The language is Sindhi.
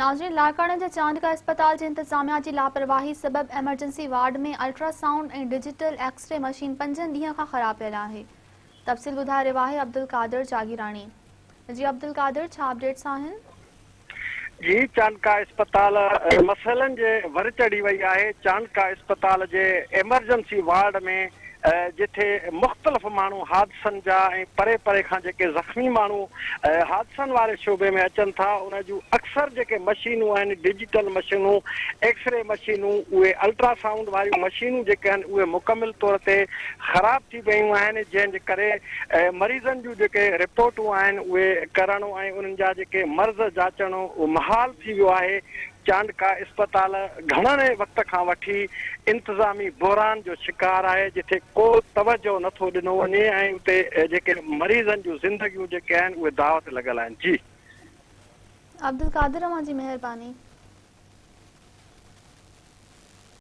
ناظرين لاڙڪاڻي جي چانڊڪا اسپتال جي انتظاميا جي لاپرواهي سبب emergency ward ۾ ultrasound ۽ digital x ray machine پنجن ڏينهن کان خراب پيل آهي تفصيل ٻڌائي رهيو آهي عبدالقادر جاگيراڻي جي عبدالقادر ڇا اپڊيٽس آهن؟ جي چانڊڪا اسپتال مسئلن جي ور چڙهي وئي آهي، چانڊڪا اسپتال جي ايمرجنسي وارڊ ۾ جتي مختلف ماڻهو حادثن جا ۽ پري پري کان جيڪي زخمي ماڻهو حادثن واري شعبي ۾ اچن ٿا ان جون اڪثر جيڪي مشينون آهن ڊجيٽل مشينون ايڪسري مشينون اهي الٽرا سائونڊ واريون مشينون جيڪي آهن اهي مڪمل طور تي خراب ٿي ويون آهن جنهن جي ڪري مريضن جون جيڪي رپورٽون آهن اهي ڪرڻ ۽ انهن جا جيڪي مرض جاچڻ محال ٿي ويو آهي، چانڊڪا اسپتال گهڻڻ وقت کان وٺي انتظامي بحران جو شڪار آهي جتي ڪو توجهه نه ٿو ڏنو وڃي ۽ اتي جيڪي مريضن جون زندگيون جيڪي آهن اهي داء تي لڳل آهن جي. عبدالقادر اوهان جي مهرباني.